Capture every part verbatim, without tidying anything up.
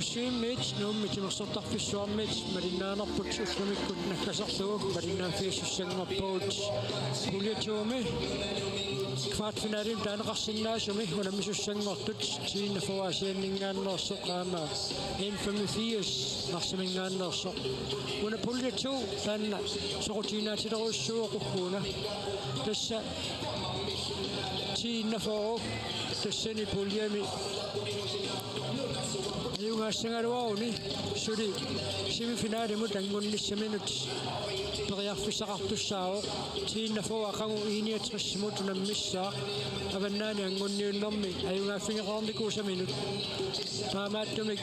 Syvmiit Nuummi timersortarfissuarmiit malinnaanerput ullumikkut naggaserlugu malinnaaffigisussanngorpugut. Pulje to-mi kvartfinalemi taaneqarsinnaasumi unammisussanngortut T enogfyrre Aasianninngaanneersoq aamma N femogfirs Narsaminngaanneersoq. Una pulje to taanna soqutiginaatsilerujussuuvoq ugguuna. Tassa T enogfyrre tassani puljemi ajugaassagaluaruni suli semifinalimut anngunnissaminut periarfissaqartussaavoq. T enogfyrre aqagu I niogtresimut unammissaaq. Avannaani anngunniunnermi ajugaaffigeqareernikuusaminut. Taamaattumik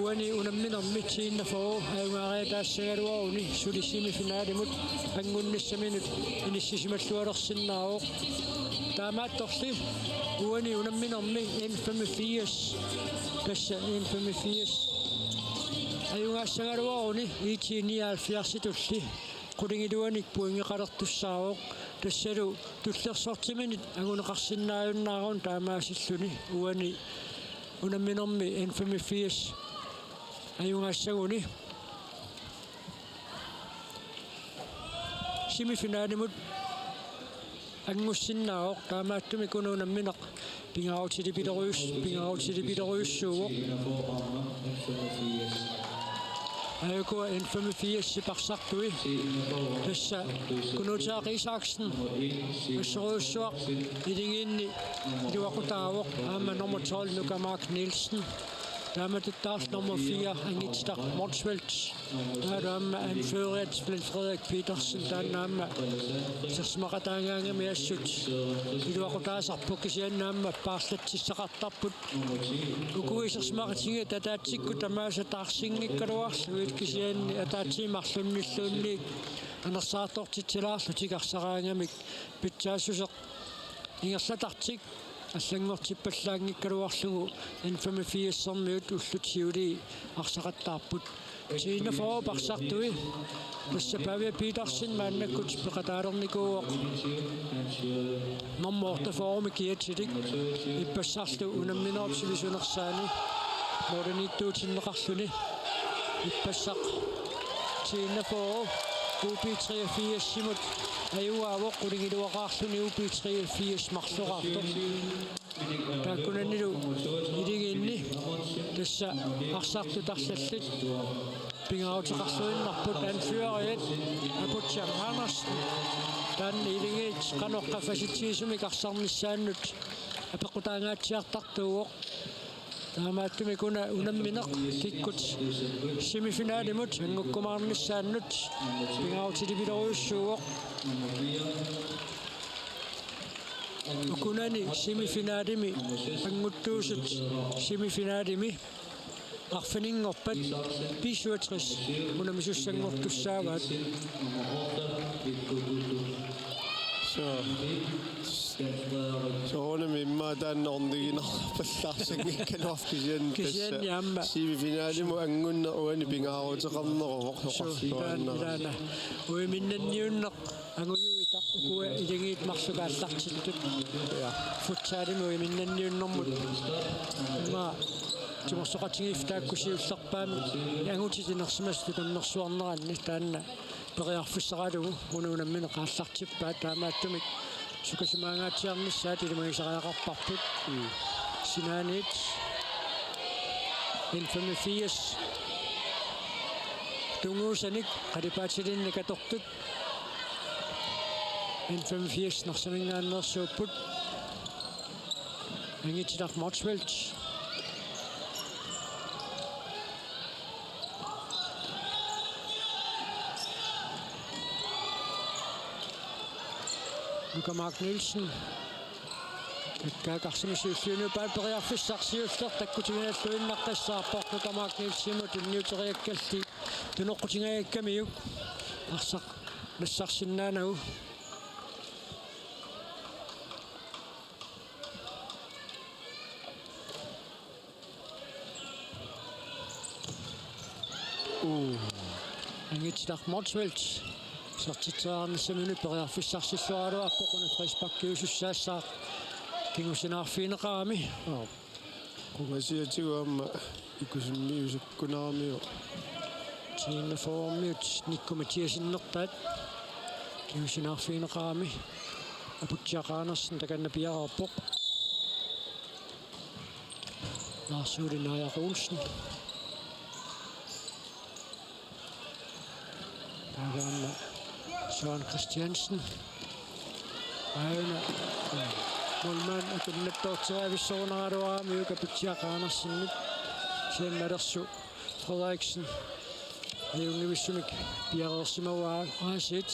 uani unamminermi T enogfyrre ajugaariataassagaluaruni suli semifinalimut anngunnissaminut inissisimallualersinnaavoq. Taamaattorli uani unamminermi N femogfirs, tassa N femogfirs ajugaassagaluaruni I T nioghalvfjerdsitulli qulingiluanik pointeqalertussaavoq. Tassalu tullersortiminit anguneqarsinnaajunnaaruni taamaasilluni uani unamminermi N femogfirs ajugaassaguni semifinalimut angussinnaavoq. Taamaattumik una unammineq pingaarutilipilerujus-, pingaarutilipilerujussuuvoq. Aajukua N femogfirs parsartui. Tassa Kunuutaaq Isaksen assorujussuaq iligiinni iluaqutaavoq, aamma nummer tolv Nuka Mark Nielsen. Taamatuttaaq nummer fire Angitsiaq Motzfeldt. Taavalu aamma anføreriat Flemming Frederik Petersen, taanna aamma isersimaqataagaangami assut iluaqutaasarpoq, kisianni aamma paarlatsissaqartarput. Uku isersimaqatigiit ataatsikkut tamaasa taarsinngikkaluarlugit, kisianni ataatsip marlunnilluunniit anersaartortitsilaarlutik arsaraangamik pitsaassuseq ingerlatartik allanngortippallaanngikkaluarlugu N femogfirsermiut ullut siulii arsaqattaarput. T enogfyrre parsartui. Tassa Pavia Petersen maannakkut peqataalernikuuvoq. Nummer otteogfyrremi kiatilik. Ippassarlu unamminerup sivisunersaani målimiittuutinneqarluni. Ippassaq T enogfyrre U B treogfirsimut ajugaavoq, qulingiluaqaarluni U B treogfirs marloraartoq. Taakkunanilu iligiinni tassa arsartut arlallit pingaaruteqarluinnarput, anføreriat Aputsiaq Andersen. Taanna iligiit qanoq qaffasitsigisumik arsarnissaannut apeqqutaangaatsiartartuuvoq. Taamaattumik una unammineq kikkut semifinalimut angukkumaarnissaannut pingaarutilipilerujussuuvoq. Ukunani semifinalimi anguttuusut semifinalimi arfininngorpat B syvogtres unammisussanngortussaavaat. Suu. Soorunami immaqa taanna orniginarpallaarsanngikkaluarpoq, kisianni tassa kisianni aamma semifinalimut angunneq uani pingaaruteqarneruvoq. Suu, soqarluarnera. Ilaana, ilaana. Uiminnanniunneq angujuitaq ukua iligiit marluk aallartittut. Ja. Futsalimi uiminnanniunnermut. Immaqa timersoqatigiiffik taakku siullerpaamik angutit inersimasut unammersuarneranni taanna periarfissaralugu una unammineq aallartippaat, taamaattumik sukasimaangaatsiarnissaat ilimagisariaqarparput. Mm. Sinaaniit N femogfirs tunguusanik qalipaatilinnik atortut. N femogfirs Narsaminngaanneersuupput. Angitsiaq Motzfeldt. Nuka Mark Nielsen. Takkaak arsamik siulliunnerpaat, periarfissaq siulleq takkutiginnalluinnaqqissaarpoq. Nuka Mark Nielsenimut tunniuteriakkalli tunoqqutingajakkamiuk arsaq nassarsinnaanagu. Uu. Angitsiaq Motzfeldt isertitseriarnissaminut periarfissarsilluaraluarpoq, una frisparkiusussaassaaq kingusinaarfigineqarami. Aa. Qungasiatigut aamma Ikusimmi usukkunarmiu. Tiinnafoormiut Nikku Mathiasennertaat. Kingusinnaarfigineqarami. Aputsiaq Andersen takanna piareerpoq. Lars Ole Naja Olsen. Taavaana Søren Christiansen. Aana. Målmand akunnattoortigissorunaraluarami Aputsiaq Andersenip. Siammalersu Frederiksen. Ajunngivissumik piareersimavaa aasiit.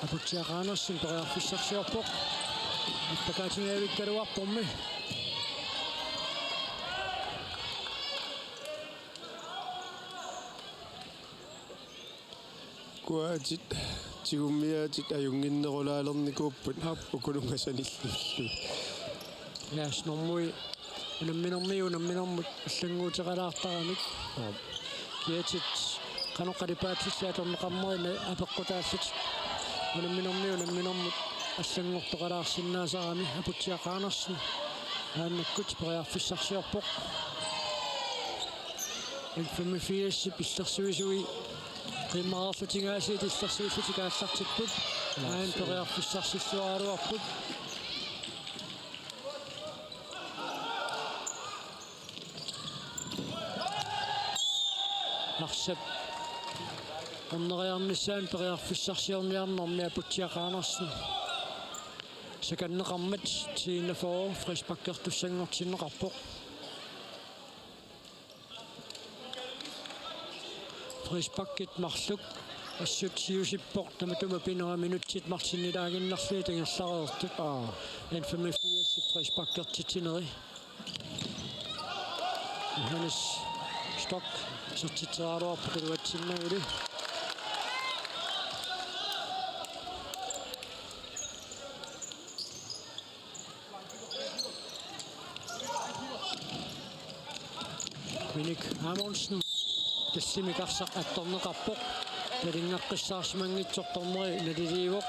Aputsiaq Andersen periarfissarsiorpoq. Appakaatimiavikkaluarpormi. Kuatit tigummiaatit ajunnginnerulaalernikuupput. Aap. Ukununnga sanillillu. Yes, normui. Unamminermiit unamminermut allannguuteqalaartaramik. Aap. Kiatit qanoq qalipaatillit atorneqarnerini apeqqutaallutik. Unamminermiit unamminermut allanngortoqalaarsinnaasarami Aputsiaq Andersen. Maannakkut periarfissarsiorpoq. N femogfirsip illersuisui qiimmareerlutik aasiit illersuillutik aallartipput. Aana periarfissarsilluaraluarput. Arsap orneriarnissaanut periarfissarsiorniarnermi Aputsiaq Andersen sakanneqarmat tiinnafoor frisparkertussanngortinneqarpoq. Frisparkit marluk assut siusippoq, tamatuma pinera minutsit marlunnilaaginnarlugit ingerlareersut. Aa. N femogfirsip frisparkertitsineri. Johannes Stock isertitseriaraluarpoq iluatsinnagulu. Minik Amundsen. Tassimik arsaq attorneqarpoq. Talingaqqissaarsimanngitsoq dommeri naliliivoq.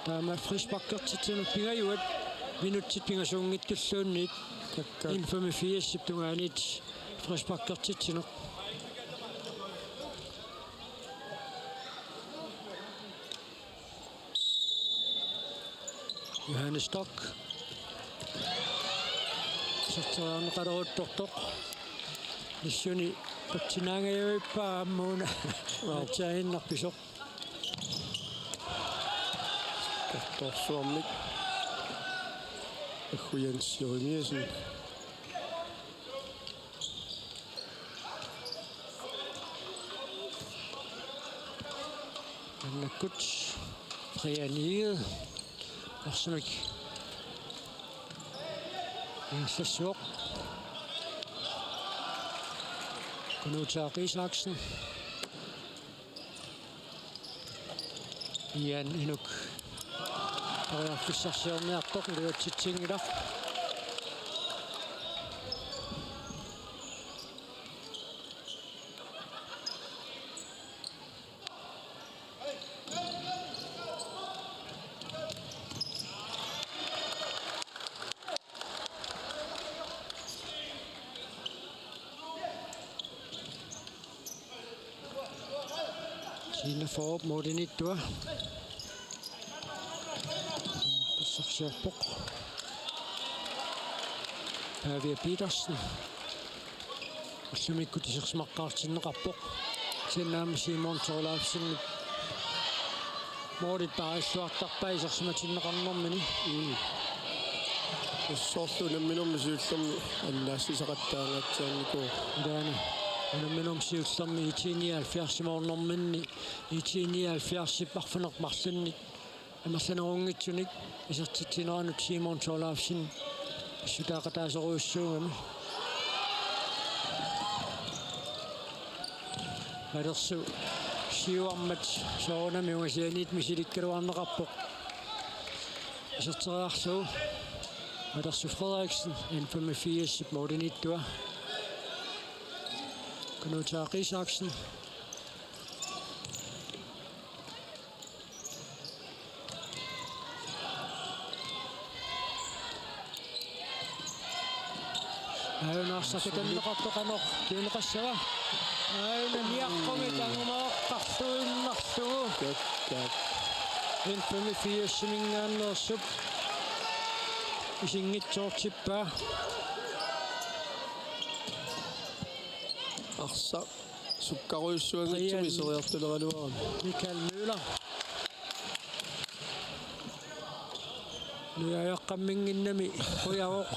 Taama frisparkertitsineq pingajuat minutsit pingasuunngitsulluunniit. Takka. N femogfirsip tungaaniit frisparkertitsineq. Johannes Stock. Iserteriarneqaleruttortoq. Nissuni qutsinaangajavippaa aamma una. Aap. Aatsaannarpisoq. Torsuarmik. Aggu Jens Jeremiassen. Maannakkut Brian Egede. Arsamik. Ingerlassuoq. Kunuutaaq Isaksen. Ian Inuk. Periarfissarsiorniartoq iluatsitsinngilaq. Tiinnafoorp målimiittua. Periarfissarsiorpoq. Pavia Petersen. Ullumikkut isersimaqqaartinneqarpoq. Kisianni aamma Simon Thorleifsenip målit paarilluartarpai isersimatinneqarnermini. Mm. Soorlu unamminermi siullermi annaassisaqattaangaatsiarnikuuvoq. Ilaana. Unamminermi siullermi I T nioghalvfjerdsimoornerminni, I T nioghalvfjerdsip arfineq-marlunnik amerlanerunngitsunik isertitsineranut Simon Thorleifsen pissutaaqataasorujussuugami. Malersu siuarmat soorunami ungasianiit misilikkaluarneqarpoq. Iserteriarlugu. Peter Frederiksen, N femogfirs måliniittua. Knud Tørk Isaksen. Aajuna arsaq kitanneqartoq qanoq kiuneqassava. Aajuna niaqqumik angumaqqarluinnarlugu. N femogfirsiminngaanneersup isinngitsoortippaa. Arsaq sukkarujussuanngitsumik iseriartuleraluarami. Michael Møller. Nujajaqqamminnginnami qujavoq.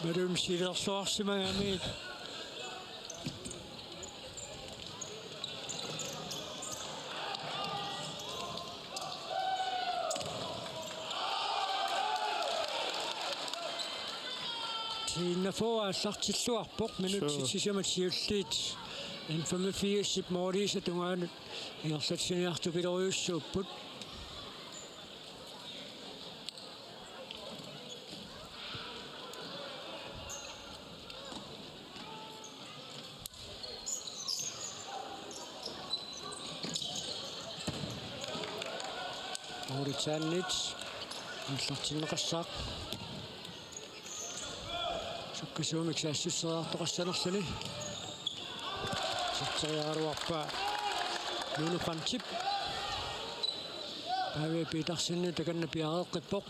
Malun silerluarsimagami. Tiinnafo aallartilluarpoq minutsit sisamat siulliit. N femogfirsip måliisa tungaanut ingerlatsiniartupilorujussuupput. Mauritianit aallartinneqassaaq. Sukkasuumik saassusseriartoqassanerluni. Iserteriaraluarpaa Lulu Brandtip. Pavia Petersenip takanna piareeqqippoq.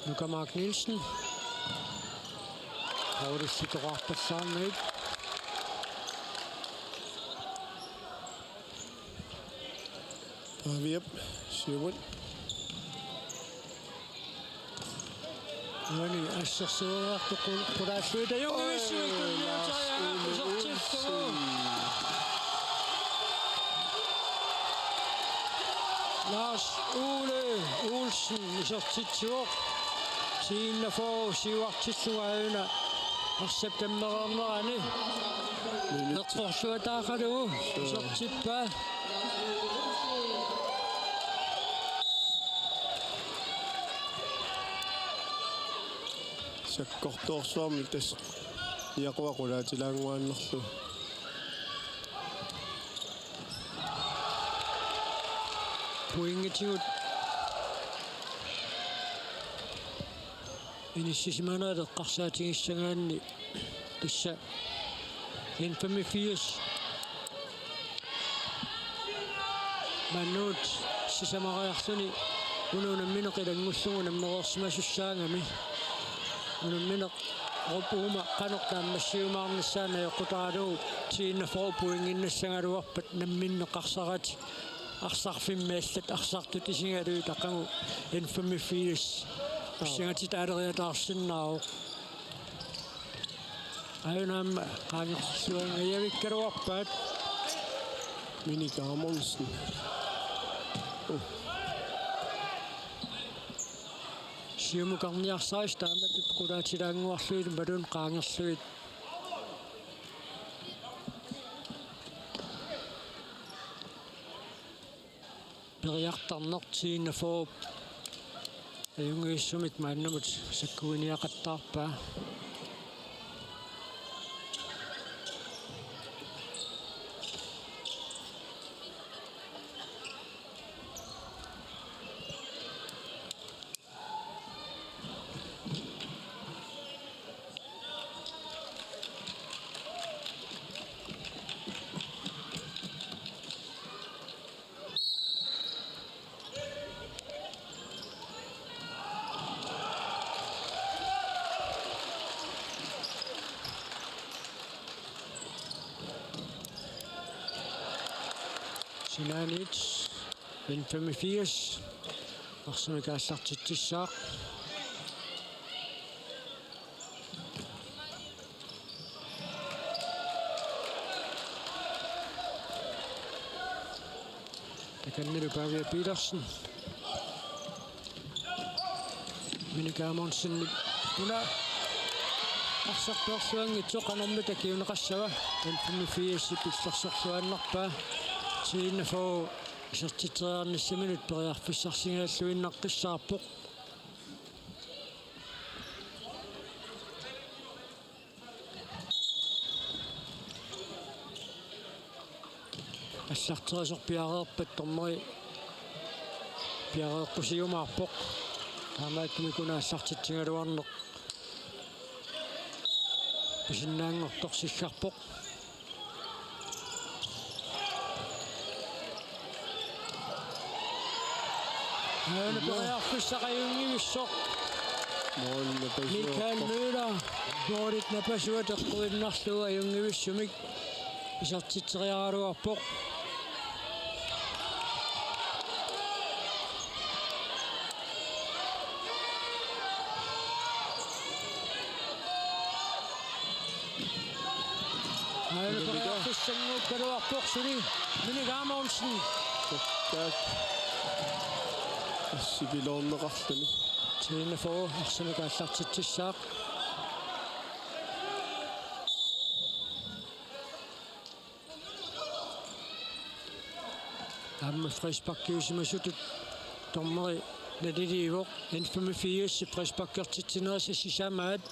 Nuka Mark Nielsen. Paulus sitoqarpallaarnagit. Paviap siumut. Uani assersueriartoq qul-, qulaalluit ajunngivissumik tunniutariaqarpoq isertillugu. Lars Ole Olsen isertitsivoq. Tiinnafo siuartillugu aajuna arsap tammereernerani. Eqqorluataaqalugu isertippaa. Sakkortoorsuarmik tassa niaqua qulaatilaannguaannarlugu. Pointigut inissisimanerat eqqarsaatigissagaanni tassa N femogfirs maannakkut sisamariarluni una unammineq ilanngullugu nammereersimasussaagami. Unammineq uuma qanoq naammassiumaarnissaa najoqqutaralugu Tiinnafo pointinnassagaluarpat namminneq arsaratik arsarfimmi allat arsartut isigalugit aqagu N femogfirs pissangatitut aaleriataarsinnaavoq. Aajuna aamma qaangerluanngajavikkaluarpaat. Minik Amundsen. Uh. Siumukarniarsarisi taamatut qulaatilaannguarlugit malun qaangerlugit. Periartarneq Tiinnafo ajunngivissumik maannamut sakkuginiaqattaarpaa. Sinaaniit N femogfirs arsamik aallartitsissaaq. Takannalu Pavia Petersen. Minik Amundsen una. Arsartuarluanngitsoq qanormita kinguneqassava, N femogfirs illersorluaannarpaa, T enogfyrre isertitseriarnissaminut periarfissarsigalluinnaqqissaarpoq. Allarterisoq piareerpat dommeri piareeqqusiumaarpoq. Taamaattumik una allartitsigaluarneq pisinnaanngortoq siggarpoq. Aana periarfissaq ajunngivissoq. Mål napasuarpoq. Michael Møller. Målit napasuat eqquinnarlugu ajunngivissumik isertitseriaraluarpoq. Aana periarfissannguukkaluarpoq suli Minik Amundsen. Taak. Assipiloorneqarluni. T enogfyrre arsamik aallartitsissaaq. Aamma frisparkiusimasutut dommeri naliliivoq. N femogfirs frisparkertitsinerisa sisamaat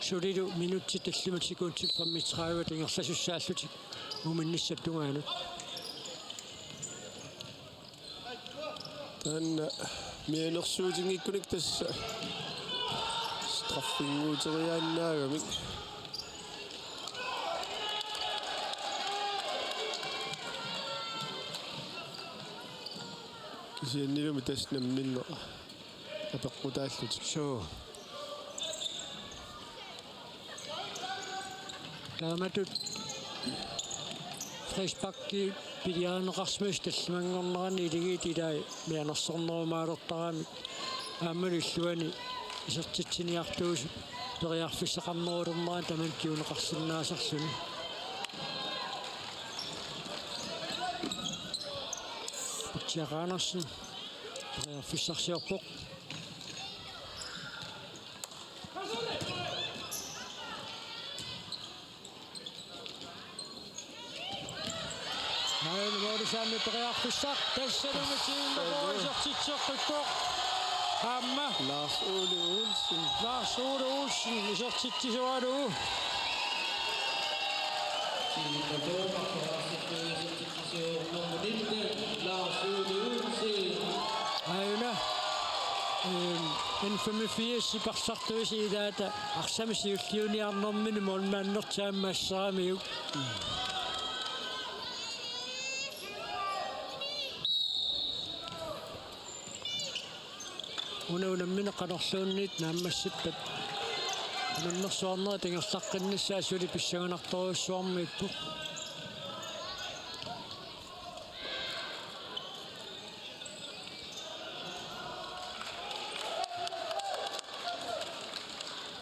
sulilu minutsit tallimat sekundit femogtredive ingerlasussaallutik muminnissap tungaanut. Taanna mianersuutinngikkunik tassa straffinnguuteriaannaagamik. Kisiannilumi tassa namminneq apeqqutaallutik. Suu. Taamatut frisparki piliarineqarsimasut tallimanngorneranni iligiit ilai mianersornerumaalertaramik aammalu illuanni isertitsiniartuusut periarfissaqarnerulernerani tamanna kinguneqarsinnaasarluni. Aputsiaq Andersen periarfissarsiorpoq. Aana målip saammi periarfissaq, tassalumi T enogfyrre isertitseqqikkoq. Aamma Lars Ole Olsen. Lars Ole Olsen isertitsisualu. Aana, ehm, N femogfirs parsartuisi ilaata arsamik siulliuniarnermini målmandertik aamma asseramiuk. Una unammineq qanorluunniit naammassippat. Unammersuarnerit ingerlaqqinnissaat suli pissanganartorujussuarmiippoq.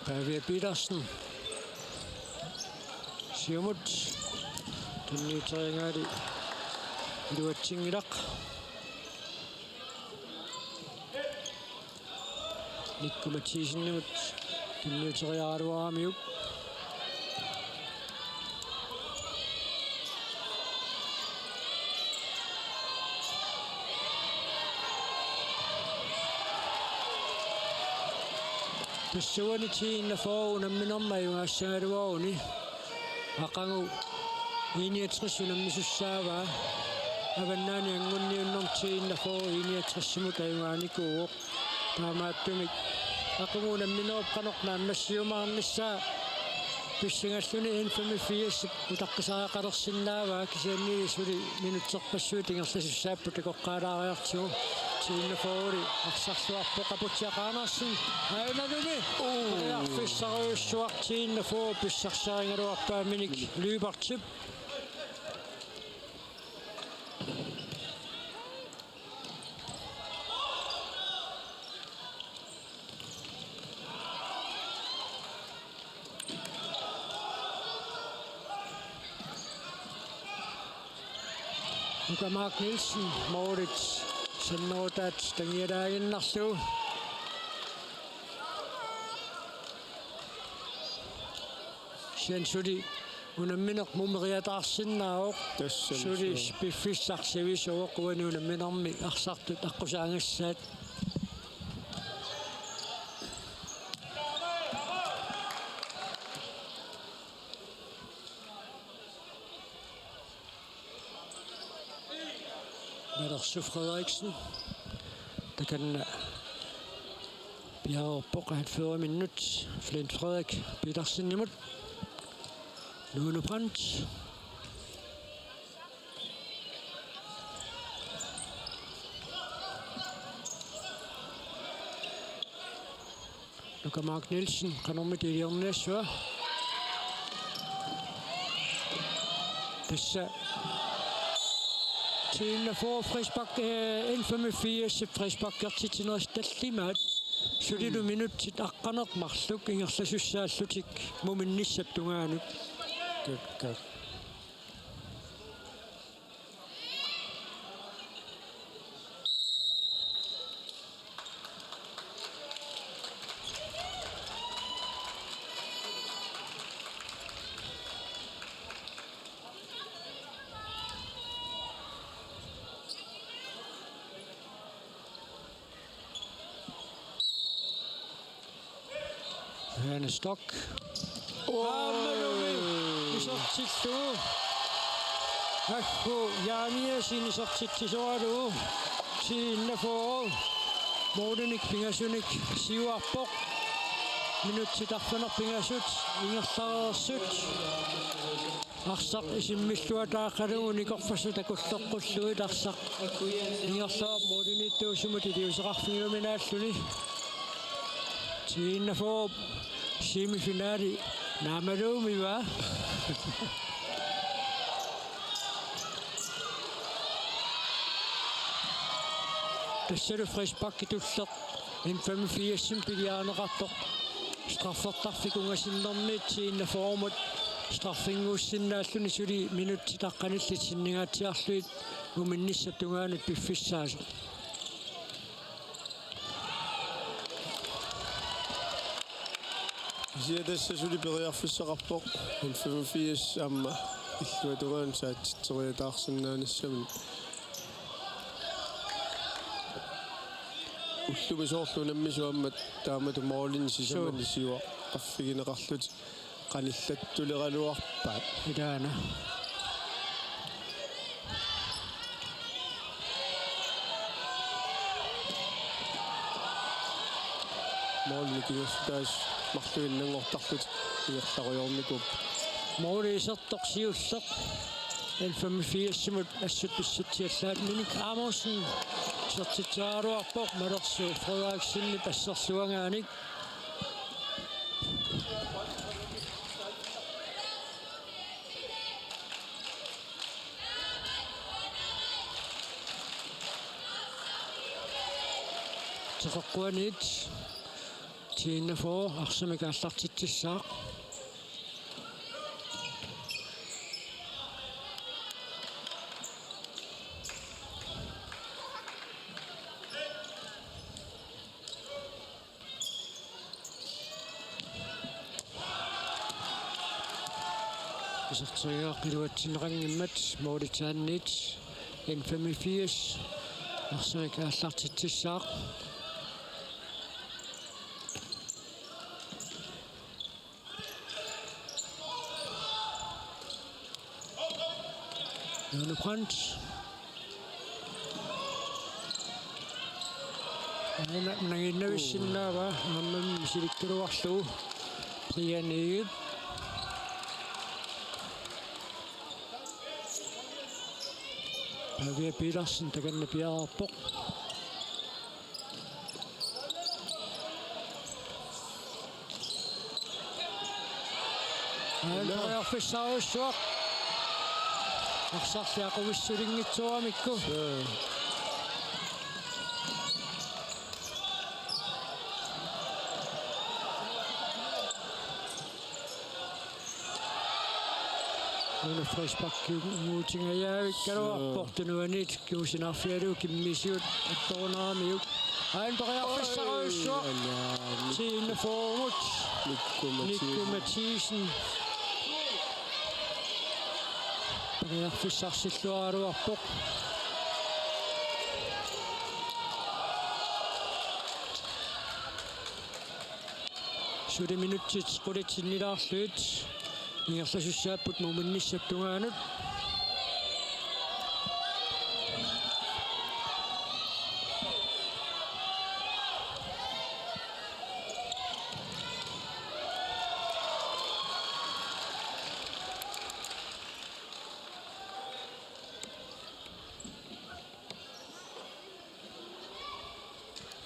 Pavia Petersen. Siumut. Tunniuteriaraanni iluatsinngilaq. Nikku Mathiasenimut tunniuteriaraluaramiuk. Tassuani T enogfyrre unamminermi ajugaassagaluaruni. Aqagu I niogtres unammisussaavaa. Avannaani Anngunniunnermi T enogfyrre I niogtres-imut ajugaanikuuvoq. Taamaattumik aqagu unamminerup qanoq naammassiumaarnissaa pissangalluni N femogfirs utaqqisariaqalersinnaavaa, kisianni suli minutserpassuit ingerlasussaapput takoqqaalaariartigu. T enogfyrre arsarluarpoq. Aputsiaq Andersen. Aajunaluni. Uu. Periarfissarujussuaq T enogfyrre pissarsarigaluarpaa Minik Lyberthip. Nuka Mark Nielsen målit sannerutaat tangialaaginnarlugu. Kisianni suli unammineq mumeriataarsinnaavoq. Tassami suli suu. Piffissaq sivisuuvoq uani unamminermi arsartut aqqusaagassat. Nalersuaq Frederiksen. Takanna piareerpoq, aatfyrre minut. Flint Frederik Petersenimut. Lone Brandt. Nuka Mark Nielsen, qanormi iliorniassava. Tassa T enogfyrre frispark, eh, N femogfirs frisparkertitsinerit tallimaat. Sulilu minutsit aqqaneq-marluk ingerlasussaallutik muminnissap tungaanut. Kakkaak. Ane Stock. Aammalumi isertillugu. Aggu Jeremiassen isertitsisoralugu. T enogfyrre. Målinik pingasunik siuarpoq. Minutsit arfineq-pingasut ingerlareersut. Arsaq isimmilluataaqqalugu nikorfassaq takulleqqullugit arsaq ingerlaarpoq målimiittuusumut iliuuseqarfigiuminaalluni. T enogfyrre semifinali naamaluumik, hva? Tassalu frisparkitulleq N femogfirsimut piliarineqartoq. Straffertarfik ungasinnermiit T enogfyrremut straffinnguussinnaalluni suli minutsit aqqanillit sinningaatsiarlugit muminnissap tungaanut piffissaasoq. Kisianni tassa suli periarfissaqarpoq N femogfirs aamma illuatungaanut saatsitseriataarsinnaanissamut. Ullumi soorlu unammisut aamma taamatut målinik sisamani siuaqqaffigineqarlutik qanillattuleragaluarpaat. Ilaana. Målinik ingerlataasut marluinnanngortarlutik ingerlarujoornikuupput. Måli isertoq siulleq N femogfirsimut assut pissatsiallaat Minik Amundsen isertitseraluarpoq, Malersu Frederiksenip asserluangaanik. Teqeqquaniit T enogfyrre arsamik aallartitsissaaq. Iserteriaqqat iluatsinneqanngimmat målitaanniit N femogfirs arsamik aallartitsissaaq. Lone Brandt. Aana nanginnavissinnaava, aamma misilikkaluarlugu. Brian Egede. Pavia Petersen takanna piareerpoq. Aana periarfissarujussuaq. Arsarli aquvissulinngitsoormikku. Suu. Una frisparkiutingajavikkaluarpoq. Suu. Tunuaniit kingusinarfigalugu kimmisigut attorunaramiuk. Aana periarfissarujussuaq. Oj, aana. T enogfyrremut. Nikku Mathisen. Nikku Mathisen. Periarfissarsilluaraluarpoq. Suli minutsit qulit sinnilaarlugit ingerlasussaapput muminnissap tungaanut.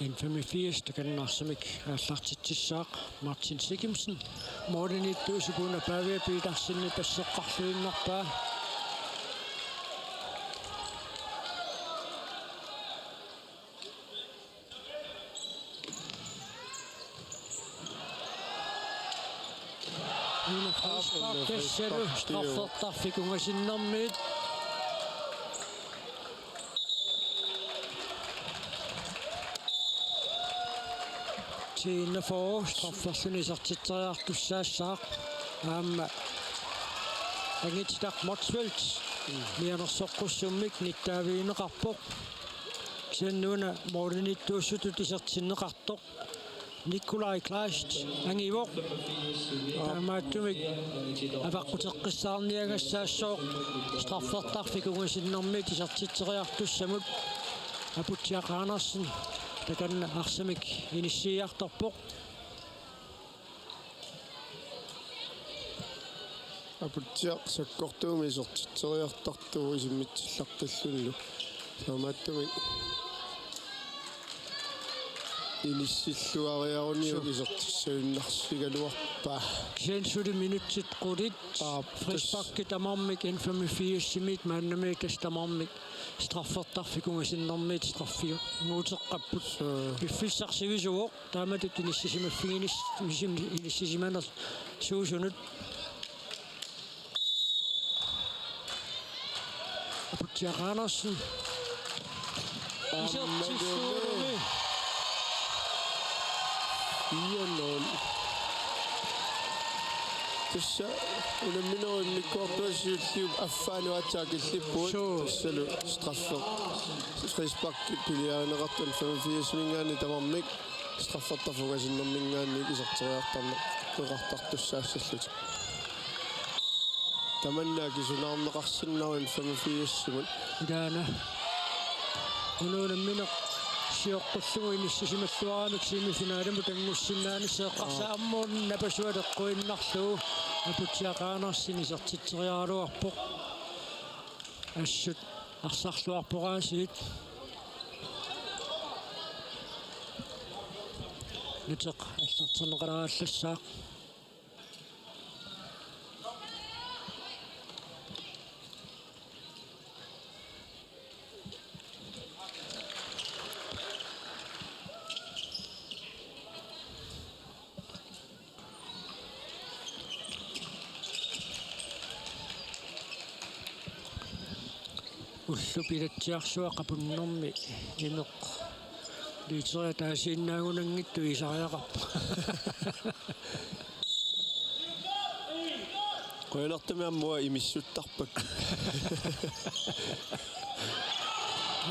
N femogfirs, takanna arsamik aallartitsissaaq Martin Sigimsen. Målimiittuusup una Pavia Petersenip asseqqarluinnarpaa. Una frispark, una tassalu frispark, straffertarfik ungasinnermiit. T enogfyrre, strafferluni isertitseriartussaassaaq. Aamma Angititaq Motzfeldt mianersoqqussummik nittaavigineqarpoq. Kisianni una målimiittuusutut isertinneqartoq Nikolaj Kleist angivoq. Taamaattumik avaqquteqqissaarniagassaassaaq straffertarfik ungasinnermiit isertitseriartussamut. Aputsiaq Andersen takanna arsamik inissiiartorpoq. Aputsiaq sakkortuumik isertitseriartartuuvoq isimmitsillaqqillunilu. Taamaattumik inissilluariaruniuk isertissaginnarsigaluarpaa. Kisianni suli minutsit qulit. Aap, frisparki tamarmik N femogfirsimiit maannamiit tassa tamarmik straffertarfik ungasinnermiit straffiuteqqapput. Suu. Piffissaq sivisuvoq. Taamatut inissisimaffiginis-, isim-, inissisimanersuusunut. Aputsiaq Andersen. Isertitsilluni. Fire nul. Tassa unamminerup immikkoortuata siulliup affaanut aatsaat killippugut. Suu. Tassalu straffe. Frispark piliarineqartoq N femogfirsiminngaanniit tamarmik. Straffertarfik ungasinnerminngaanniit iserteriartarneqartartussaassallutik. Tamanna akisunaarneqarsinnaavoq N femogfirsimut. Ilaana. Una unammineq sioqqullugu inissisimalluaramik semifinalimut anngussinnaanissaq eqqarsaat. Aap. Aamma una napasuat eqquinnarlugu Aputsiaq Andersen isertitseriaraluarpoq. Assut arsarluarpoq aasiit. Nuteq aallarterneqaraallassaaq. Ullup ilatsiarsuaq apunnermi imeq liiteriataasiinnaagunanngitsoq iisariaqarpoq. Qujanartumik aamma imissuttarpakka.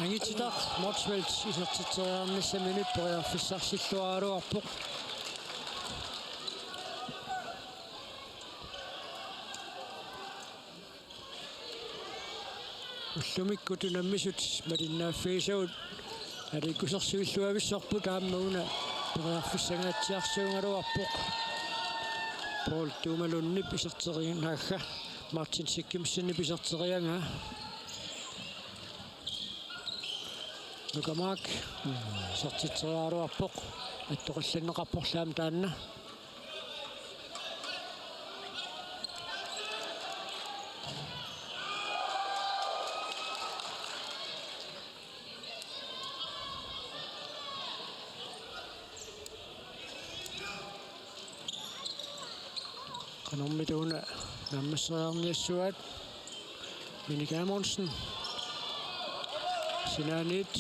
Angititaq Motzfeldt isertitseriarnissaminut periarfissarsilluaraluarpoq. Ullumikkut unammisut malinnaaffigisagut aliikkusersuilluavissorput, aamma una periarfissanngaatsiarsuugaluarpoq. Paul Tuuma Lundip iserteriagaa, Martin Sigimsenip iserteriagaa. Nuka Mark isertitseriaraluarpoq, attoqqillanneqarporlu aamma taanna. Qanormita una naammasseriarniassuaat. Minik Amundsen. Sinaaniit.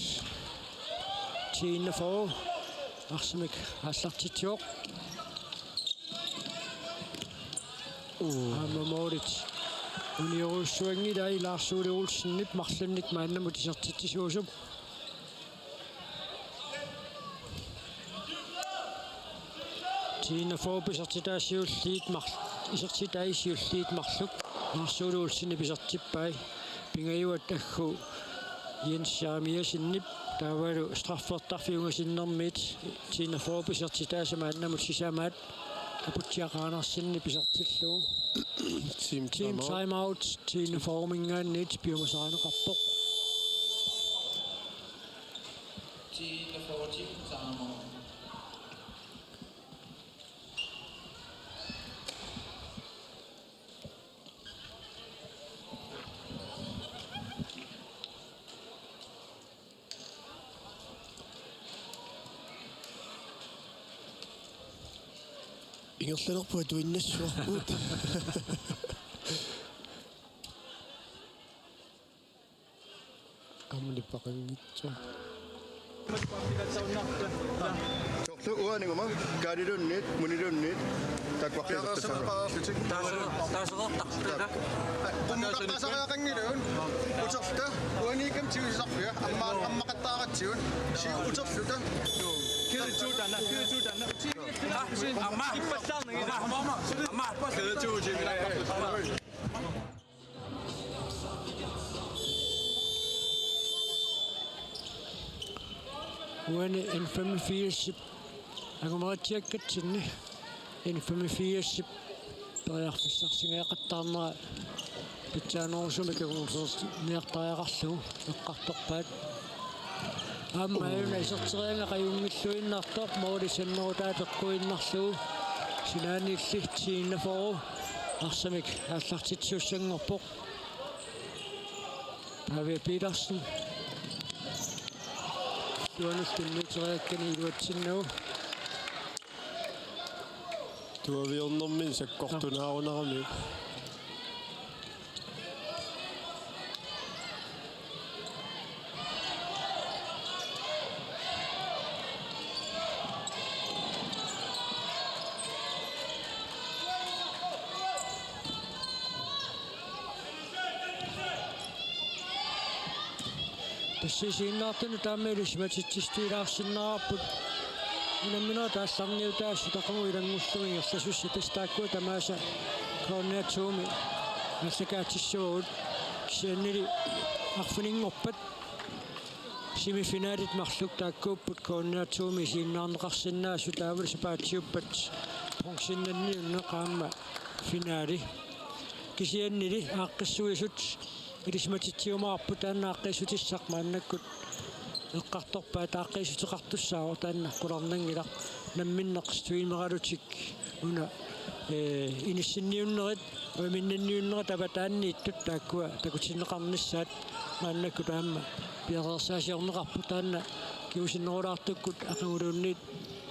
T enogfyrre. Arsamik aallartitsivoq. Uu. Aamma målit Uniorujussuanngilai Lars Ole Olsenip marlunnik maannamut isertitsisuusup. T-enogfyrre isertitai siulliit mar-, isertitai siulliit marluk Lars Ole Olsenip isertippai. Pingajuat aggu Jens Jeremiassenip taavalu straffertarfik ungasinnermiit T-enogfyrre isertitaasa maannamut sisamaat Aputsiaq Andersenip isertillugu. Team Team timeout. Timeout, T-enogfyrre-minngaanniit piumasarineqarpoq. T-enogfyrre, team timeout. Ingerlanerput atuinnassuarput. Aamma nipeqanngitsoq. Soorlu uaniguma kaaliluunniit, muniluunniit, taakkuartialertassaanga. Taasereertarput. Qummukaqqaasariaqanngilagut. Uterluta uaniikkami tigusisarpia, amma-, ammaqattaaratsigut. Si uterluta. Kede to taanna, kede to taanna. Amma. Amma. Kede to. Uani N femogfirsip angumeritsiakkatsinni N femogfirsip periarfissarsinngajaqattaarnera pitsaanerusumik anguniartariaqarlugu eqqartorpaat. Aamma una iserterianga qajunngilluinnartoq, måli sannerutaa peqquinnarlugu, sinaaniilli T-enogfyrre arsamik aallartitsisuussanngorpoq. Pavia Petersen. Tuanut tunniuteriakkani iluatsinnagu. Tuaviornermini sakkortunaarunarami. Tassa isiginnaartunut taama ilisimatitsissutigilaarsinnaavarput. Unamminerit aallarniutaasut aqagu ilanngullugu ingerlasussat, tassa taakkua tamaasa K N R to-mi aallakaatissavagut, kisiannili arfininngorpat semifinalit marluk taakkuupput K N R to-mi isiginnaarneqarsinnaasut, taavalu sapaatiuppat bronzennanniunneq aamma finali. Kisiannili aaqqissuisut ilisimatitsiumaarput, taanna aaqqiissutissaq maannakkut eqqartorpaat, aaqqiissuteqartussaavoq, taanna qularnanngilaq, namminneq streameralutik una, ee, inissinniunnerit, uiminnanniunnerit avataaniittut taakkua takutinneqarnissaat maannakkut aamma piareersaasiorneqarpoq, taanna kingusinnerulaartukkut aqaguluunniit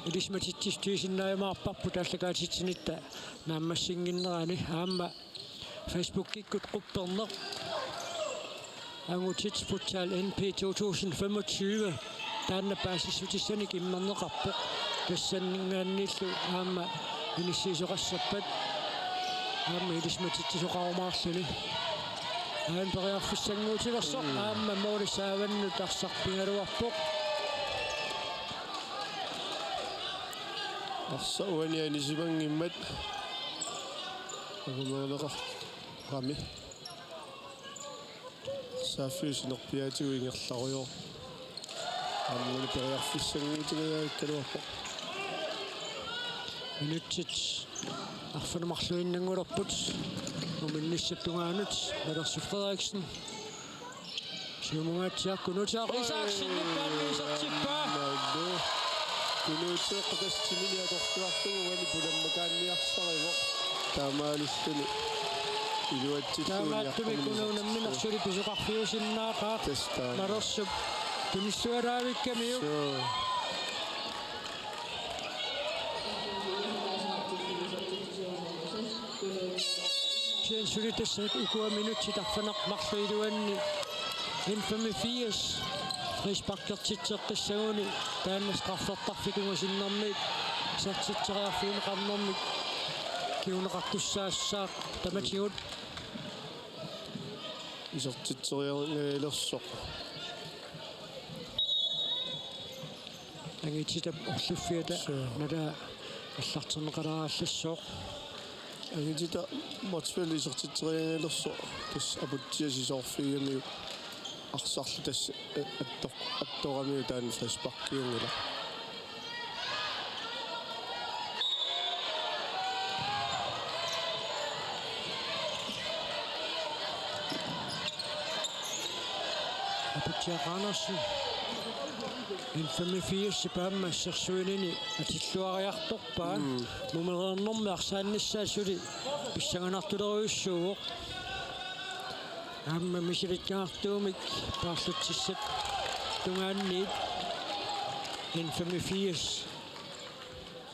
ilisimatitsissutigisinnaajumaavarput aallakaatitsinitta naammassinnginnerani. Aamma Facebookikkut qupperneq Angutit Futsal N P to tusind femogtyve, taanna paasissutissanik immerneqarpoq. Tassanngaanniillu aamma inissiisoqassappat aamma ilisimatitsisoqarumaarluni. Aana periarfissannguutilersoq, mm, aamma måli saavannut arsaq pigaluarpoq. Arsaq uani anisimanngimmat angumerineqarami. Saaffiusinerpiaatigut ingerlarujoor. Aamma una periarfissannguutigajaarakkaluarpoq. Minutsit arfineq-marluinnanngulerput. Muminnissap tungaanut Nalersup Frederiksen. Siumungaatsiaq Kunuutsiaq Isaksenip taanna isertippaa. Aammalu Kunuutsiaq tassa timini atortuarlugu uani pulammakaanniarsarivoq. Taamaalilluni iluatsittuuni. Taamaattumik Kunuup nammineq suli pisoqarfiusinnaaqaaq. Tassa taama. Nalersup tunissualaavikkamiuk. Suu. Kisianni suli tassa ukua minutsit arfineq-marluk iluanni N femogfirs frisparkertitseqqissaguni, taanna straffertarfik ungasinnermiit isertitseriarfigineqarnermik kinguneqartussaassaaq tamatigut. isertitseriarnialersoq. Angititap orliffiata Suu. Nalaa allarterneqalaalersoq. Angititap Motzfeldt isertitseriarnialersoq. Tassa Aputsiaq sisoorfigigamiuk arsarlu tassa, eh, attor-, attoramiuk taanna frisparkiunngilaq. Aputsiaq Andersen. N femogfirs aamma assersuinini atilluariartorpaa. Mm. Mumereernermi arsaannissaa suli pissanganartulerujussuuvoq. Aamma misilittagartuumik paarlatsissap tungaanniit N femogfirs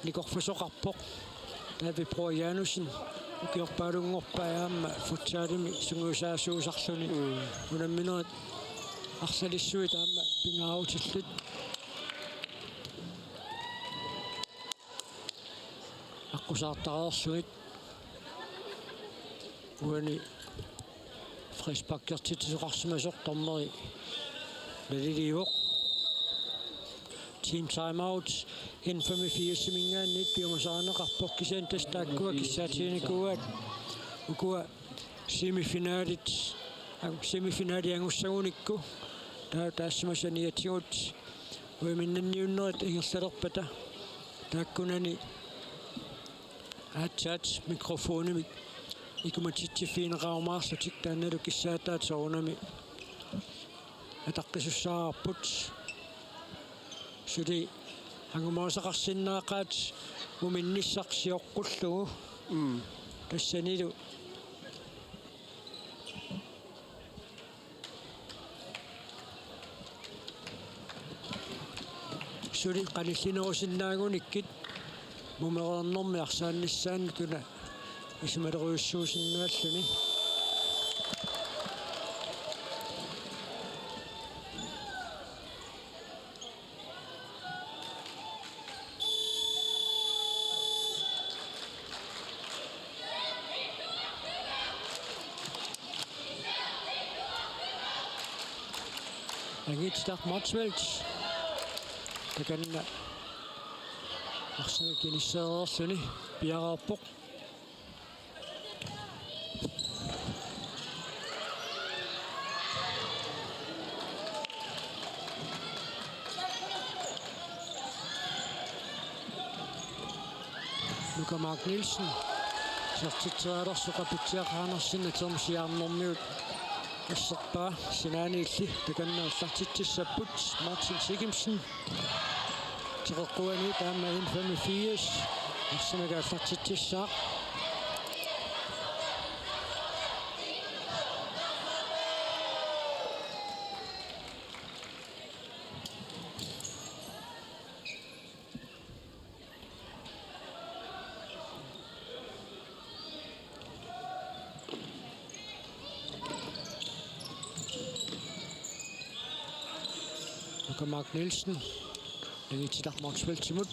nikorfasoqarpoq. David Brøgger Janussen ukiorpaalunngorpai aamma futsalimi sungiusaasuusarluni. Mm. Unamminerit arsalissuit aamma pingaarutillit aqqusaartareerlugit. Uani frisparkertitsisoqarsimasoq dommeri naliliivoq. Team timeout N femogfirsiminngaanniit piumasarineqarpoq, kisianni tassa taakkua kissaatiginikuuaat ukua semifinalit, ang-, semifinali angussagunikku. Taa-, taassuma saniatigut uiminnanniunnerit ingerlalerpata taakkunani aatsaat mikrofonimik ikumatitsiiffigineqarumaarlutik taannalu kissaataat soorunami ataqqisussaavoq. Suli angumoorusaqarsinnaaqaat uminnissaq sioqqullugu. Mm. Tassanilu suli qanillinerusinnaagunikkit mumereernermi arsaannissaannut una isumalerujussuusinnaalluni. Angititaq Motzfeldt. Takanna arsamik inisseereerluni piareerpoq. Nuka Mark Nielsen. Isertitserialersoq Aputsiaq Andersen atersiarnermiut asserpaa sinaaniilli takanna aallartitsissapput Martin Sigimsen. Teqeqquani taama N femogfirs. Arsamik aallartitsissaaq. Nuka Mark Nielsen. Angititaq Motzfeldtimut.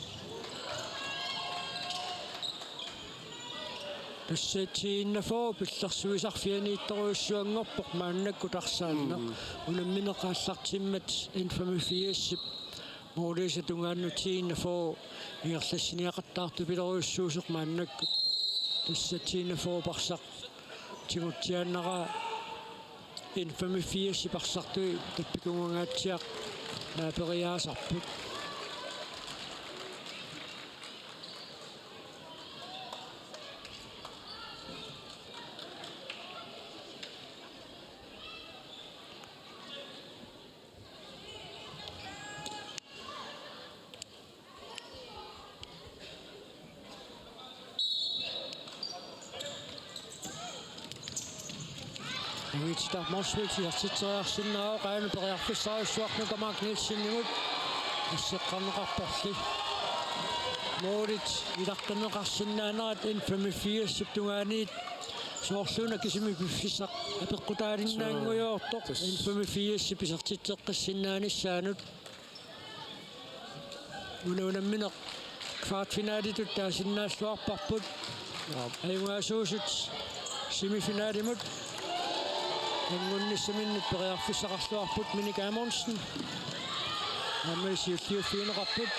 Tassa T enogfyrre pillersuisarfianiittorujussuanngorpoq maannakkut arsaanneq. Mm. Unammineq aallartimmat N femogfirsip målisa tungaanut T enogfyrre ingerlassiniaqattaartupilerujussuusoq maannakkut. Tassa T enogfyrre parsaq tigutsiaannaraa N femogfirsip arsartui tappikungangaatsiaq naaperiaasarput. Angititaq Motzfeldt isertitseriarsinnaavoq, aana periarfissarujussuaq Nuka Mark Nielsenimut. Asseqqarneqarporli. Målit ilaqqinneqarsinnaanerat N femogfirsip tungaaniit soorluuna kisimi piffissaq apeqqutaalinnaanngujoortoq. Tassa. N femogfirsip isertitseqqissinnaanissaanut. Una unammineq kvartfinalitut taasinnaalluarparput. Aap. Ajugaasuusut semifinalimut. Angunnissaminnut periarfissaqarluarput Minik Amundsen. Aamma siulliuffigineqarput.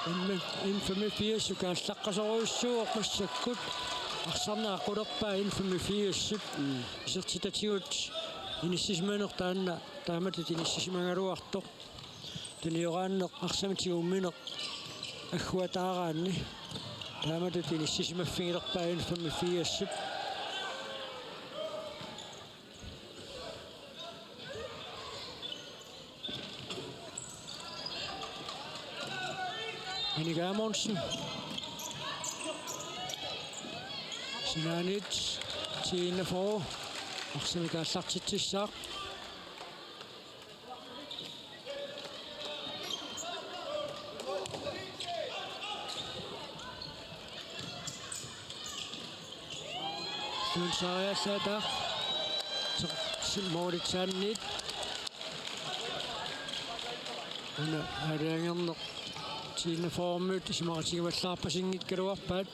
N-, N-femogfirs ukaallaqqasorujussuuvoq massakkut. Arsarneq aqulerpaa N-femogfirsip. Mm. Isertitatigut inissisimaneq taanna taamatut inissisimagaluartoq. Tunioraanneq arsamik tigummineq agguataaraanni. Taamatut inissisimaffigilerpaa N-femogfirsip. Minik Amundsen. Sinaaniit T enogfyrre. Arsamik aallartitsissaaq. Suunsaariallaataaq. Moolitsaanniit. Una aalajangerneq T enogfyrremiut isumaqatigivallaarpasinngikkaluarpaat.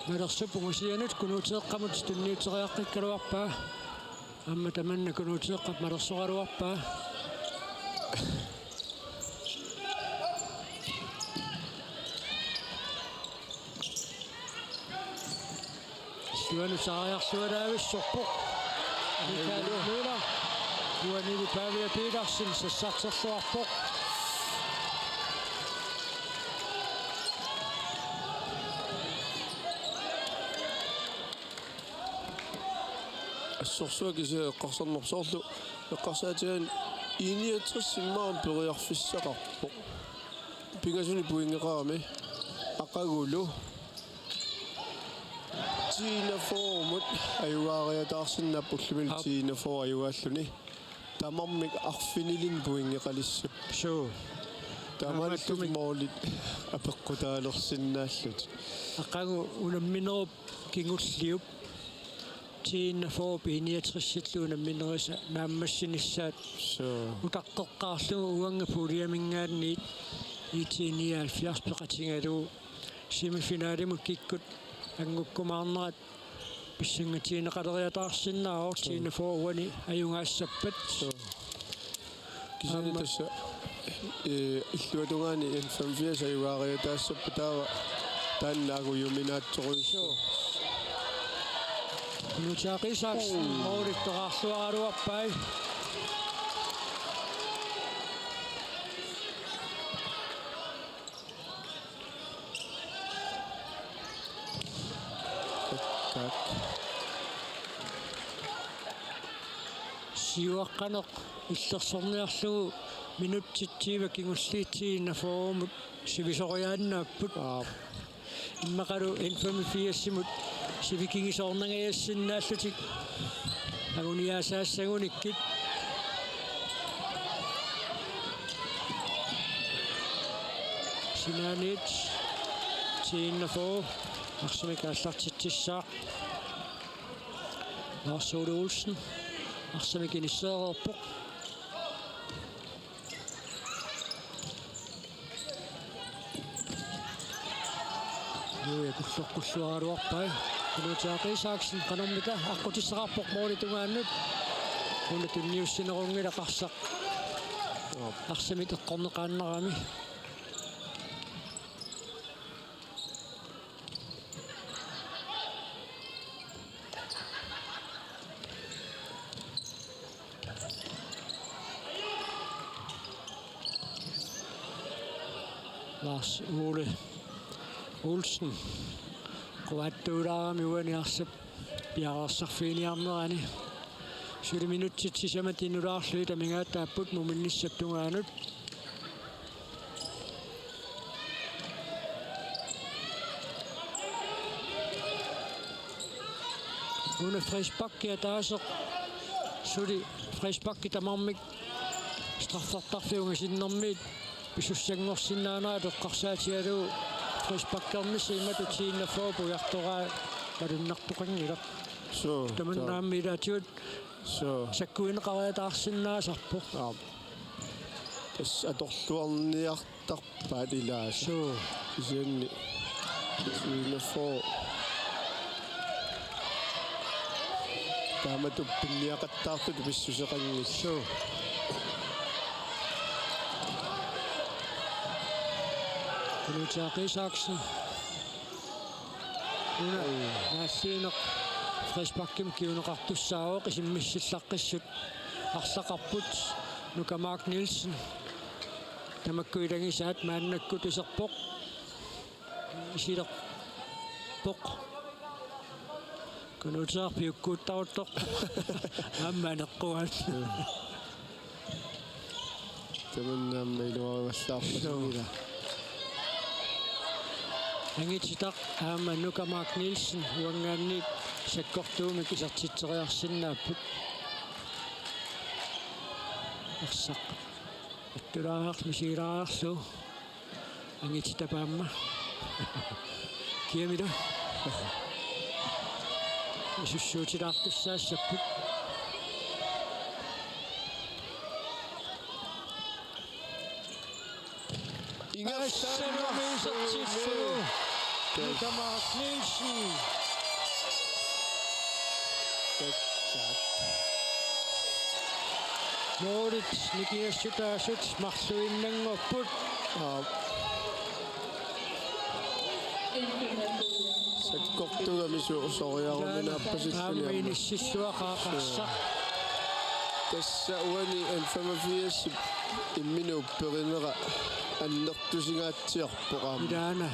Malersup ungasianut Kunuuteeqqamut tunniuteriaqqikkaluarpaa. Aamma tamanna Kunuuteeqqap malersoraluarpaa. Illuanut saariarlualaavissorpoq Mikael Møller. Uanili Pavia Petersen sassarterluarpoq. Assorsuaq kisianni eqqarsarnersoorlu eqqarsaatigaanni I niogtres immaqa periarfissaqarpoq. Pingasunik pointeqarami aqagulu. T enogfyrremut ajugaariataarsinnaapput ullumilu. Aap. T enogfyrre ajugaalluni. Tamarmik arfinilinnik pointeqalissapput. Suu. Taamaalilluni aamma moolit apeqqutaalersinnaallutik. Aqagu unamminerup kingulliup T enogfyrrep I niogtresillu unamminerisa naammassinissaat. Suu. Utaqqeqqaarlugu uanga puljeminngaanniit I T nioghalvfjerds peqatigalugu semifinalimut kikkut angukkumaarnerat pissangatigineqaleriataarsinnaavoq. Suu. T enogfyrre uani ajugaassappat. Suu. Kisianni aamma tassa, eh, illuatungaani N femogfirs ajugaariataassappat taava taanna angujuminaatsorujussuuvoq. Suu. Kunuutaaq Isaksen, mm, moolittoqarluaraluarpai. Tak. Siuaqqaneq illersorniarlugu minutsit tyve kingulliit T enogfyrremut sivisoriaannaapput. Aap. Immaqalu N femogfirsimut sivikigisoornangajassinnaalluni anguniaasaassagunikkit. Sinaaniit T enogfyrre arsamik aallartitsissaaq. Lars Ole Olsen arsamik inisseereerpoq. Nuja kulloqqulluaraluarpai. Kunuutaaq Isaksen qanormita aqqutissaqarpoq mooli tungaannut. Una tunniussinerunngilaq arsaq. Arsamik eqqorneqaannarami. Lars Ole Olsen quaattuulaarami uani arsap piareersarfiginiarnerani. Suli minutsit sisamat inulaarlugit amigaataapput muminnissap tungaanut. Una frisparki ataaseq suli frisparki tamarmik straffertarfiup ungasinnermiit pisussanngorsinnaanerat eqqarsaatigalugu frisparkernissaq imatut T enogfyrre puiartoraa malunnartoqanngilaq. Suu, tamanna taa- aamma ilaatigut suu sakkuineqariataarsinnaasarpoq. Aap. Tassa atorluarniartarpaat ilaasa. Suu. Kisianni T enogfyrre. Taamatut pinniaqattaartutut pissuseqanngillat. Suu. Kunuutsiaq Isaksen. Una naalliineq frisparkimik kinguneqartussaavoq, isimmissillaqqissut arsaqarput. Nuka Mark Nielsen. Tamakku ilagisaat maannakkut iserpoq. Isilerpoq. Kunuutsiaq piukkuuttaruttorpoq. Aamma aneqquaat. Tamanna aamma iluarivallaarpassuunngilaq. Angititaq aamma Nuka Mark Nielsen uanngaanniit sakkortuumik isertitseriarsinnaapput. Arsaq. Attulaarlu, misigilaarlu. Angititap aamma. Kiamila. Isussuutilaartussaassapput. Ingerlaannarsuuvoq. Nuka Mark Nielsen. Målit nikingassutaasut marluinnanngorput. Aap. Sakkortugami su-, soriaruminaappasillugu aamma inissilluaqaaqassaq. Tassa uani N femogfirsip imminut upperinera annertusingaatsiarpoq aamma. Ilaana.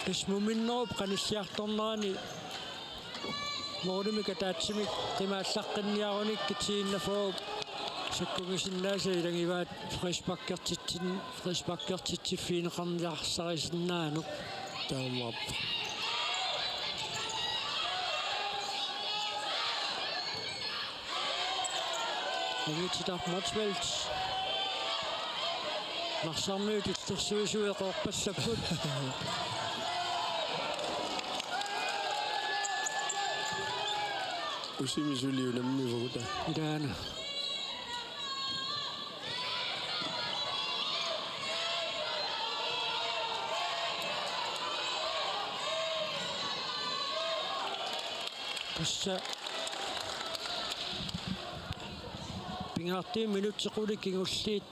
Tassa muminnerup qanilliartornerani målimik ataatsimik qimaallaqqinniarunikkit T enogfyrre sakkugisinnaasat ilagivaat frisparkertitsin-, frisparkertitsiffigineqarniarsarisinnaaneq. Taamaappoq. Angititaq Motzfeldt. Narsarmiut illersuisui eqeerpallapput. Usimi suli unammivugut. Ilaana. Tassa pingaartumik minutsit qulit kingulliit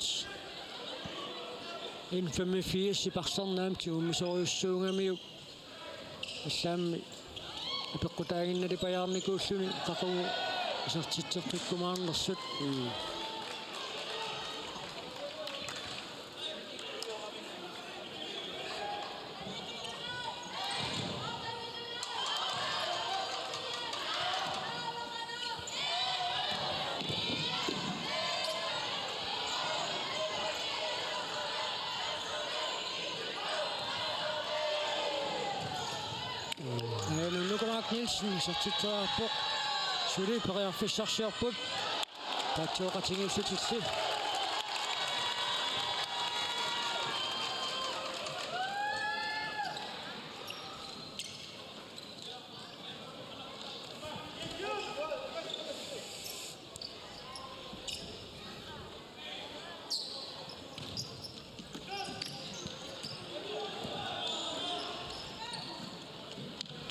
N femogfirsip arsaannaam tigummisoorujussuugamiuk. Allaammi apeqqutaaginnalipajaarnikuulluni qaqugu isertitseqqikkumaarnersut. Mm. Nuka Mark Nielsen isertitseriarpoq. Suli periarfissarsiorput. Taatsooqatigiissutilli.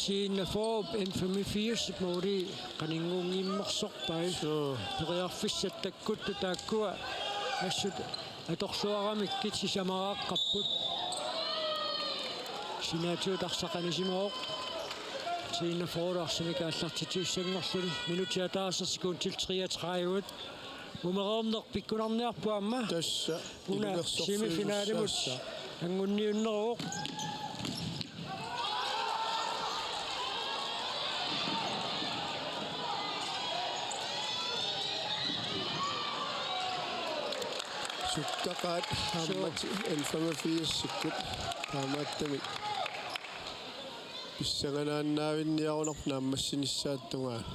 T enogfyrre N femogfirs måli qaninngunngimmersorpai. Suu. Periarfissat takkuttut taakkua assut atorluaramikkit sisamaraaqqapput. Sinaatigut arsaq anisimavoq. T enogfyrre arsamik aallartitsissanngorluni. Minutsit ataaseq sekundit treogtredive. Mumereerneq pikkunarniarpoq aamma. Tassa. Una ilulersorfiusussaassaaq. Semifinalimut angunniunneruvoq. Sukkaqaat aamma N femogfirsikkut taamaattumik pissanganaannaavinniarunarpoq naammassinissaata tungaanut.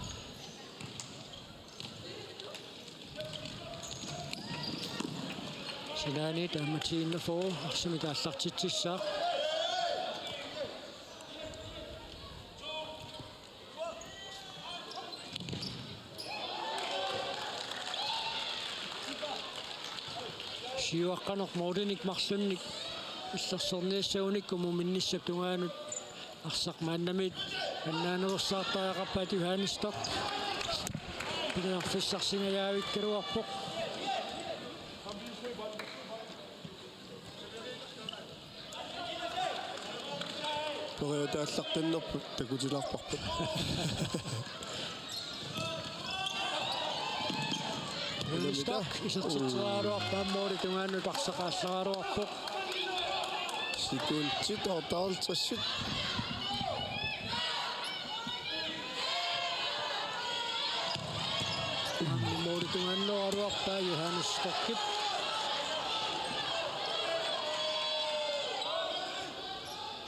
Sinaani taamatiinnafuu arsamik aallartitsissaaq. Siuaqqaneq målinik marlunnik illersorniassagunikku muminnissap tungaanut arsaq maannamiit annaanersaartariaqarpaat Johannes Storch. Periarfissarsingajavikkaluarpoq. Periutaallaqqinnerput takutilaarparput. Johannes Storch isertitseriaraluarpaa, målip tungaanut arsaq aallaraluarpoq. Sekundit otteoghalvtreds. Målip tungaanut aallaraluarpaa Johannes Storchip.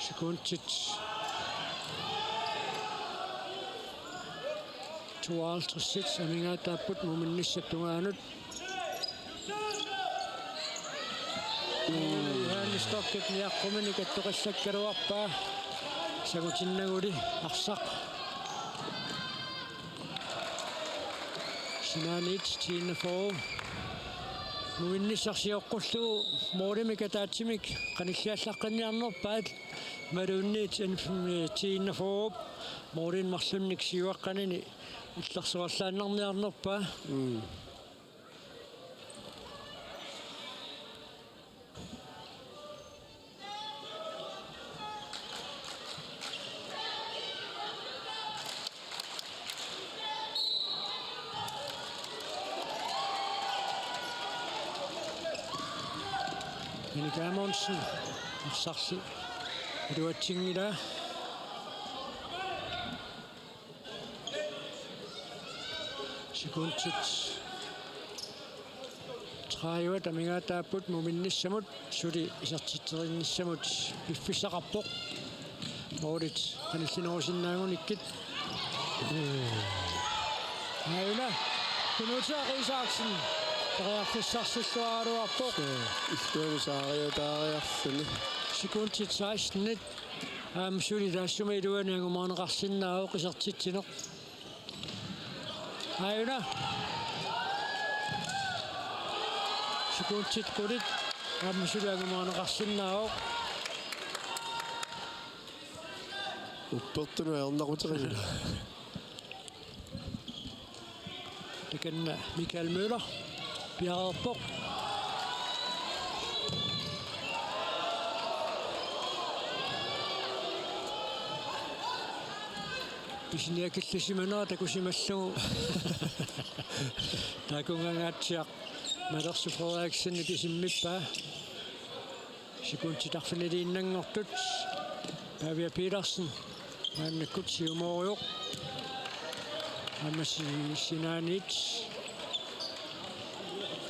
Sekundit tooghalvtreds amigaataapput muminnissap tungaanut. Johannes Storchip niaqquminik attoqassakkaluarpaa. Sangutinnaguli arsaq. Sinaaniit tiinnaforu. Muminnissaq sioqqullugu målimik ataatsimik qanilliallaqqinniarnerpaat. Imaluunniit N F M tiinnaforup målinik marlunnik siuaqqanini illersorallaannarniarnerpaa. Mm. Erik Amundsen arsarlu iluatsinngilaa. Sekundit tredive amigaataapput muminnissamut, suli isertitserinissamut piffissaqarpoq. Målit qanillinerusinnaagunikkit. Aajuna Kunuutaaq Isaksen periarfissarsilluaraluarpoq. Illuani saariataariarluni. Sekundit seksten. Aamma suli taassuma iluani angumerineqarsinnaavoq isertitsineq. Aajuna. Sekundit qulit. Aamma suli angumerineqarsinnaavoq. Uppertunut ajornaquteqanngilaq. Takanna Michael Møller piareerpoq. Pisiniakillisimanera takusimallugu. Taakkunngangaatsiaq Malersu Frederiksen pisimmippaa. Sekundit arfiniliinnanngortut. Pavia Petersen maannakkut siumoorujoq. Aamma si-, sinaaniit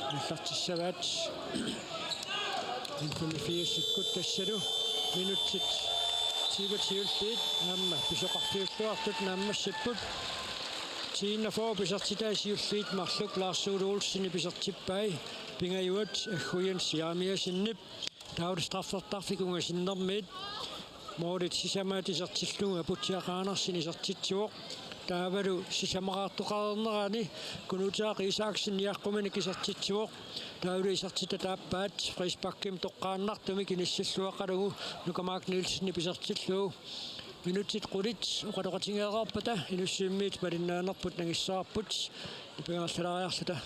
aallartissavaat. N F M-ikkut tassalu minutsit tyve siulliit aamma pisoqarfiulluartut naammassipput. Tiinnaforup isertitai siulliit marluk Lars Ole Olsenip isertippai, pingajuat Aggu Jens Jeremiassenip. Taavalu straffertarfik ungasinnermiit målit sisamaat isertillugu Aputsiaq Andersen isertitsivoq. Taavalu sisamaqartoqareernerani Kunuutaaq Isaksen niaqquminik isertitsivoq. Taavalu isertitat aappaat frisparkimik toqqaannartumik inissilluaqqalugu Nuka Mark Nielsenip isertillugu. Minutsit qulit oqaloqatigeereerpata Inussivimmiit malinnaanerput nangissavarput nipangerlalaariarluta.